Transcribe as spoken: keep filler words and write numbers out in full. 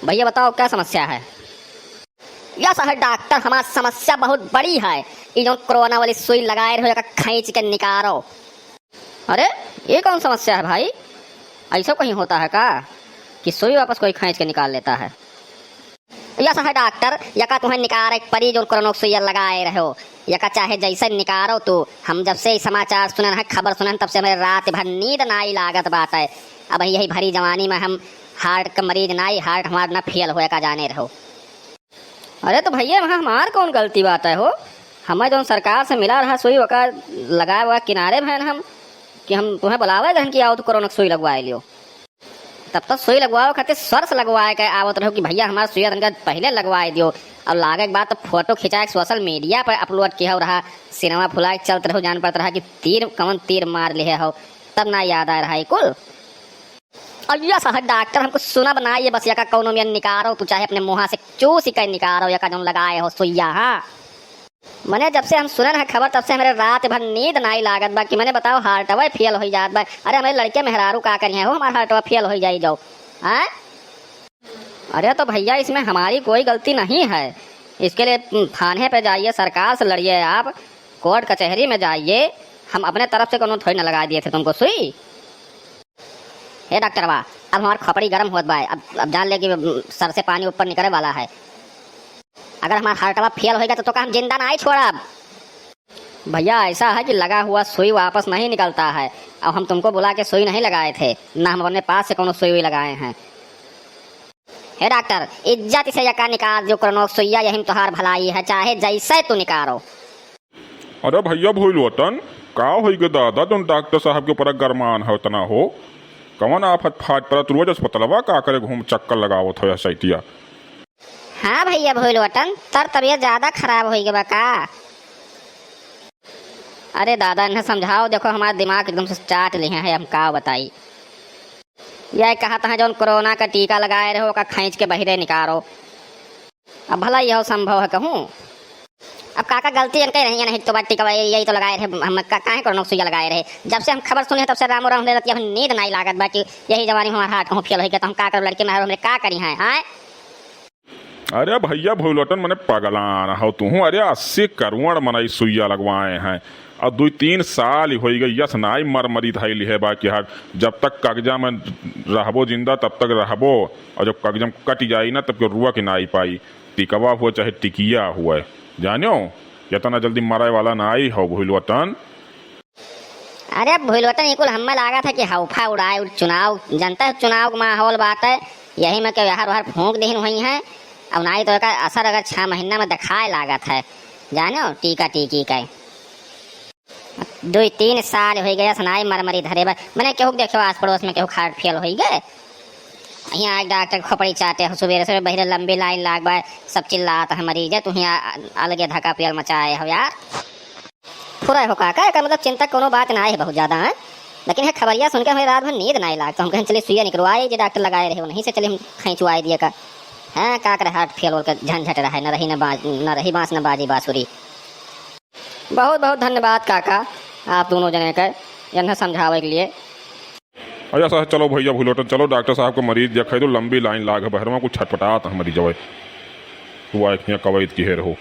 भैया बताओ, क्या समस्या है? यस है डॉक्टर, हमार समस्या बहुत बड़ी है। ई जौन कोरोना वाली सुई लगाए रहो, एका खींच के निकारो। अरे, ये कौन समस्या है भाई? ऐसा कहीं होता है का कि सुई वापस कोई खींच के निकाल लेता है? यस है डॉक्टर, यका तुम्हें निकारे के परी, जौन कोरोना सुइया लगाए रहो। यका चाहे जैसे निकारो तू। हम जब से ई समाचार सुनन है, खबर सुनन, तब से हमरे रात भर नींद नाई लागत बाटे। अब यही भरी जवानी में हम हार्ट के मरीज नाई, हार्ट हमार ना फेल होए का जाने रहो। अरे तो भैया, वहाँ हमार कौन गलती बाटे हो? हमें जौन सरकार से मिला रहा सुई, वका लगाए, वका किनारे भयन हम कि हम तुम्हें बुलावे रहन कि आओ तो कोरोना के सुई लगवाए लियो। तब तो सुई लगवाओ खातिर सोर्स लगवाए के आवत रहो कि भैया, हमार सुइया तनका पहले लगवाए दियो। और लागे के बाद तो फोटो खिंचाए के सोशल मीडिया पर अपलोड किया हो रहा, सिनेमा फुलाए के चलत रहो, जान पड़त रहा कि तीर, कौन तीर मार लिहे हो, तब ना याद आए रहा ई कुल। अय्या साहब डॉक्टर, हमको सुना बनाइए बस, यका कौनो में निकारो, तू चाहे अपने मुँहा से चूस के निकारो, यका जौन लगाए हो सुइया, हाँ। मने जब से हम सुनन है खबर, तब से हमरे रात भर नींद नाई लागत बा कि मने बताओ, हार्टवे फेल होई जात बा। अरे हमरे लड़के मेहरारू का करिहैं हो, हमार हार्टवा फेल होई जाई जाओ, हैं? अरे तो भैया, इसमें हमारी कोई गलती नहीं है, इसके लिए, उम, थाने पे जाइए, सरकार से लड़िए आप, कोर्ट कचहरी में जाइए, हम अपने तरफ से कौनो थोड़ी ना लगा दिए थे तुमको सुई। हे डॉक्टरवा, अब हमार खोपड़ी गरम होत बा, अब, अब जान ले कि, उम, सर से पानी ऊपर निकले वाला है। अगर हमार हार्टवा फेल होइगा तो तोका हम जिंदा नाई छोड़ब। भैया, ऐसा है कि लगा हुआ सुई वापस नहीं निकलता है। अब हम तुमको बुला के सुई नहीं लगाए थे, ना हम अपने पास से कौनो सुई वुई लगाए हैं। हे डॉक्टर, इज्जत से यका निकाल जो कोरोना सुइया, यही में तोहार भलाई है, चाहे जैसे तू निकारो। अरे भैया भोलवटन, का होइगे दादा, जौन डॉक्टर साहब के ऊपर गरमान है उतना हो? कवन आफत फाट पड़त, रोज अस्पतालवा का करे घूम चक्कर लगावत हो या सैतिया? हाँ भैया भोलवटन, तर तबियत ज्यादा खराब होइगे बा का? अरे दादा, इन्हें समझाओ, देखो हमार दिमाग एकदम से चाट लिहे हैं, हम का बताई। यह कहत हैं जौन कोरोना का टीका लगाए रहो, ओका खींच के बहिरे निकारो। अब भला यह संभव है कहूँ? अब काका गलती इनके नहीं है, नहीं तो बात टीका यही तो लगाए रहे, हम का, काहे कोरोना सुइया लगाए रहे। जब से हम खबर सुने हैं तब से रामो राम हमरे रतिया नींद नाई लागत बा कि यही जवानी में हमार हार्ट कहूँ फेल होइगा तो हम का करब, लड़के मेहरारू हमरे का करिहैं, आय? अरे भैया भोलवटन, मने पगलान हो तुहूँ। अरे अस्सी करोड़ मनई सुइया लगवाए हैं और दुई तीन साल ही होइगे, यस नाई मरमरी धइली है बाकी हार्ट। जब तक कगजा में रहबो जिंदा तब तक रहबो, और जब कगजा में कट जाई ना तब के रुआ के नाई पाई, टिकवा हुए चाहे टिकिया हुए, जानो इतना जल्दी मरे वाला नाई हो भोलवटन। अरे भोलवटन, ई कुल हमें लागत है कि हौफा उड़ाए, चुनाव, जनता चुनाव के माहौल बाटे, यही में के यार वार फूंक देहिन हुई हैं। अब नाई तो एकर असर अगर छह महीना में दिखाए लागत है, जानो, टीका टीकी के। दुई तीन साल होइगे, यस नाई मरमरी धरे बा। मने केहू के देखो आस पड़ोस में केहू हार्ट फेल होइगे, यहाँ एक डॉक्टर खोपड़ी चाटे हो, सुबेरे सुबेरे बहिरे लंबी लाइन लाग बा, सब चिल्लात है मरीज, तू यहाँ अलगे धक्का पियल मचाए हो यार। फुरा हो काका, एकर मतलब चिंता कोनो बात ना है बहुत ज्यादा, हैं? लेकिन है खबरिया सुन के हमें रात भर नींद ना लाग, तो हम कहें चलिए सुइया निकलवाए, जे डॉक्टर लगाए रहे, वहीं से चलिए हम खींचवाए दिए का। हाँ, का करे, हार्ट फेल होल के झंझट रहे, न रही न बाज, न रही बांस न बाजी बांसुरी। बहुत बहुत धन्यवाद काका, आप दोनों जने के इन्हें समझावे के लिए। अच्छा साहब, चलो भैया भुलटन, चलो डॉक्टर साहब के मरीज देखे दो, लंबी लाइन लाग है बहरवा, कुछ छटपटात है मरीजवा। तू आए हियाँ कवैत की हेर हो।